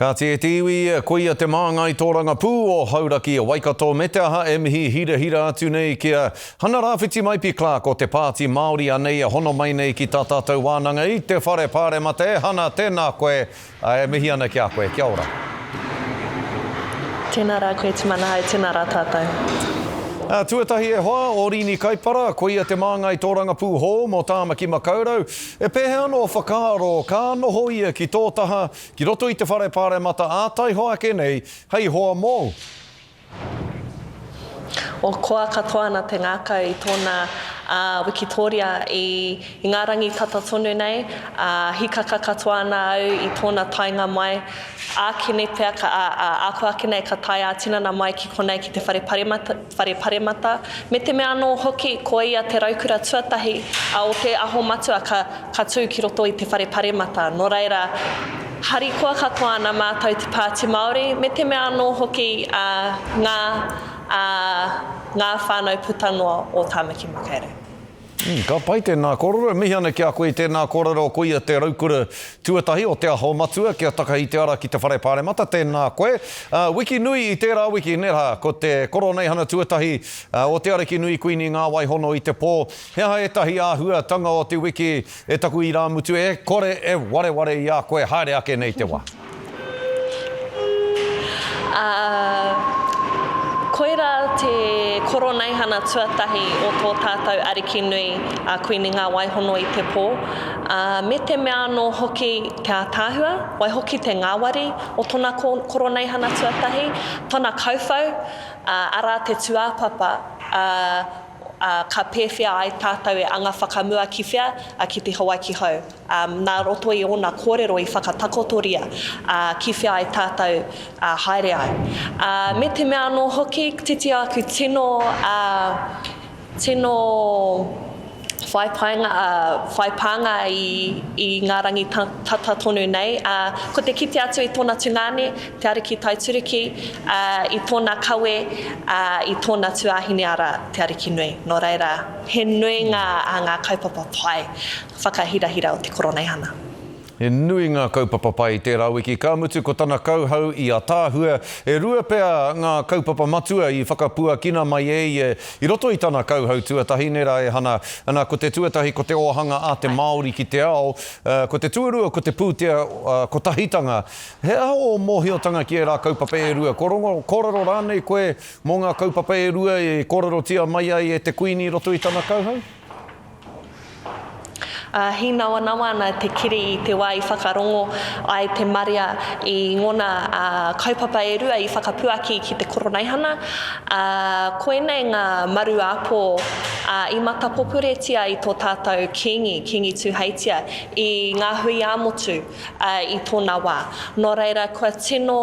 Kāti e te iwi, koia te māngai tōrangapū o Hauraki a Waikato me te aha e mihi hirahira atu nei ki a Hana Rāwhiti Maipi Clark o te Pāti Māori anei e hono mai nei ki tā tātou wānanga i te Whare Pāremata. E Hana, tēnā koe, e mihi ana ki a koe. Kia ora. Tēnā rā koe Tumanahau, tēnā rā tātou. Tuatahi e hoa, o Rini Kaipara, koia te māngai tōrangapū hou mō Tāmaki Makaurau. E pēhea ana ō whakaaro ka noho ia ki tō taha Ki roto i te whare paremata ā taihoa ake nei hei hoa mōu. O koa katoa ana te ngākau i tōna wikitōria i ngā rangi tata tonu nei, ā, hikaka katoa ana au i tōna taenga mai, ākene pea ka, ā, āko ake nei ka tae ā-tinana mai ki konei ki te whare paremata, whare paremata, me te mea anō hoki ko ia te raukura tuatahi o te aho matua ka, ka tū ki roto i te whare paremata. Nō reira, harikoa katoa ana mātou te Pāti Māori, me te mea anō hoki a ngā, a ngā whānau puta noa o Tāmaki Makaurau. Mm, ka pai tēnā kōrero. E mihi ana ki a koe i tēnā kōrero, koia te raukura tuatahi o Te Aho Matua kia takahi te ara ki te Whare Pāremata. Tēnā koe. Uh, wiki nui i tērā wiki, nē rā, ko te koroneihana tuatahi uh, o Te Arikinui Kuini Ngā Waihono i te pō. He aha ētahi āhuatanga o te wiki e taku irāmutu e kore e wareware i a koe haere ake nei te wā? Ā, koirā te koroneihana tuatahi o tō tātou Ariki nui a Kuini Ngā Waihono i te pō, ā, me te mea anō hoki te ātaahua, waihoki te ngāwari o tōna koroneihana tuatahi, tōna kauwhau, ā, arā te tūāpapa, ā, ā, ka pēwhea ai tātou e anga whakamua ki whea, ā, ki te Hawaiki hou. Ā, nā roto i ōna kōrero i whakatakotoria, ā, ki whea ai tātou, ā, haere ai. Ā, me te mea anō hoki, titiro aku tino, ā, tino whai painga, ā, whai pānga i, i ngā rangi tata tonu nei, ā, ko te kite atu i tōna tungāne, Te Ariki Taituruki, ā, i tōna kawe, ā, i tōna tuāhine arā, Te Ariki Nui. Nō reira, he nui ngā, ngā kaupapa pai whakahirahira o te Koroneihana. He nui ngā kaupapa pai i tērā wiki, ka mutu ko tana kauhau i Ataahua. E rua pea ngā kaupapa matua i whakapuakina mai e ia i roto i tana kauhau tuatahi, nē rā e Hana? Ana, ko te tuatahi ko te ōhanga a te Māori ki te ao, ko te tuarua ko te pūtea kotahitanga. He aha ō mōhiotanga ki ērā kaupapa e rua? Kua rongo kōrero rānei koe mō ngā kaupapa e rua i kōrerotia mai ai e te Kuini i roto i tana kauhau? Ā, hīnawanawa ana te kiri i te wā i whakarongo ai te marea i ngōna kaupapa e rua i whakapuaki ki te Koroneihana, ā, koinei ngā maruāpō, ā, i matapopuretia i tō tātou Kīngi, Kīngi Tūheitia, i ngā hui ā-motu, ā, i tōna wā. Nō reira, kua tino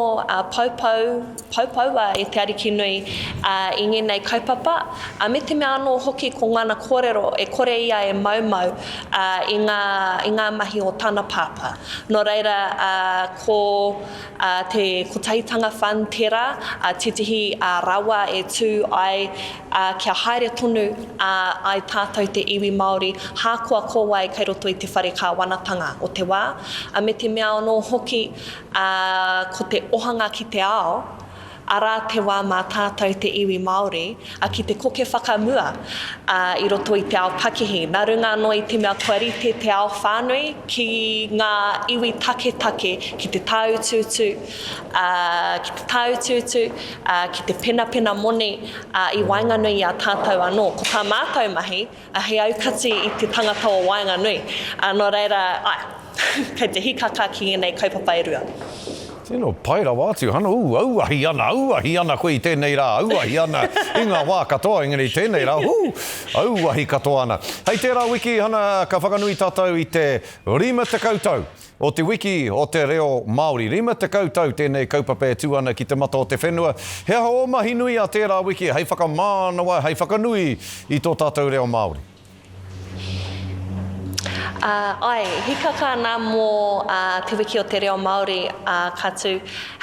poupou, poupoua e Te Arikinui, ā, i ngēnei kaupapa, ā, me te mea anō hoki ko ngana kōrero e kore ia e maumau, ā, i ngā, i ngā mahi o tana pāpā. Nō reira, ā, ko, ā, te Kotahitanga Fund tērā, ā, tētehi, ā, rawa e tū ai, ā, kia haere tonu, ā, ai tātou te iwi Māori, hākoa ko wai kei roto i te whare kāwanatanga o te wā, ā, me te mea anō hoki, ā, ko te ohanga ki te ao, arā te wā mā tātou te iwi Māori, ā, ki te koke whakamua, ā, i roto i te ao pakihi, nā runga anō i te mea kua rite te ao whānui ki ngā iwi taketake ki te tāutuutu, ā, ki te tāutuutu, ā, ki te penapena moni, ā, i waenganui i a tātou anō. Ko tā mātou mahi, ā, he aukati i te tangata o waenganui. Ā, nō reira, āe, kei te hikaka ki ēnei kaupapa e rua. Tino pai rawa atu, Hana, ū, auahi ana, auahi ana koe i tēnei rā, auahi ana i ngā wā katoa, engari i tēnei rā, hū, auahi katoa ana. Hei tērā wiki, Hana, ka whakanui tātou i te 50 tau O te wiki o te reo Māori. 50 tau tēnei kaupapa e tū ana ki te mata o te whenua. He aha ō mahi nui a tērā wiki hei whakamānawa, hei whakanui i tō tātou reo Māori? Ā, āe, hikaka ana mō Te Wiki o te Reo Māori, ā, ka tū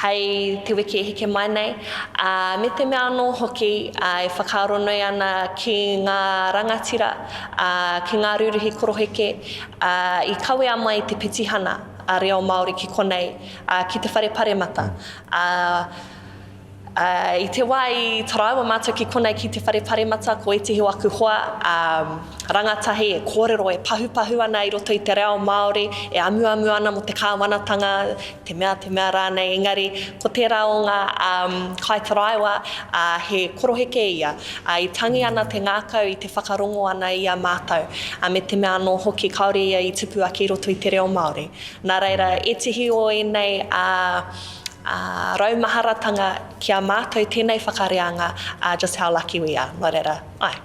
hei te wiki e heke mai nei. Ā, me te mea anō hoki, ā, e whakaaro nui ana ki ngā rangatira, ā, ki ngā rūruhi koroheke, ā, i kawea mai te petihana. a reo Māori ki konei, ā, ki te Whare Paremata. Ā, ā, i te wā i taraiwa mātou ki konei ki te Whare Paremata, ko ētehi o aku hoa, ā, rangatahi e kōrero, e pahupahu ana i roto i te reo Māori, e amuamu ana mō te kāwanatanga, te mea, te mea rānei, engari ko tērā o ngā kaitaraiwa, ā, he koroheke ia, ā, i tangi ana te ngākau i te whakarongo ana i a mātou, ā, me te mea anō hoki kāore ia i tupu ake i roto i te reo Māori. Nā reira, ētehi o ēnei, ā, ā, raumaharatanga ki a mātou tēnei whakareanga, ā, just how lucky we are. Nō reira, āe.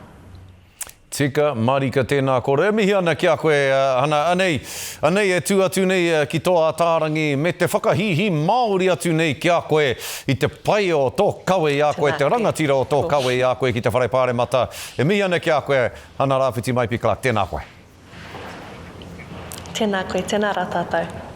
Tika, marika tēnā koro. E mihi ana ki a koe, Hana. Anei, anei e tū atu nei ki tō ātārangi me te whakahīhī Māori atu nei ki a koe i te pai o tō kawe i a koe, te rangatira o tō kawe i a koe ki te Whare Pāremata. E mihi ana ki a koe, Hana Rāwhiti Maipi Clark. Tēnā koe. Tēnā koe, tēnā rā tātou.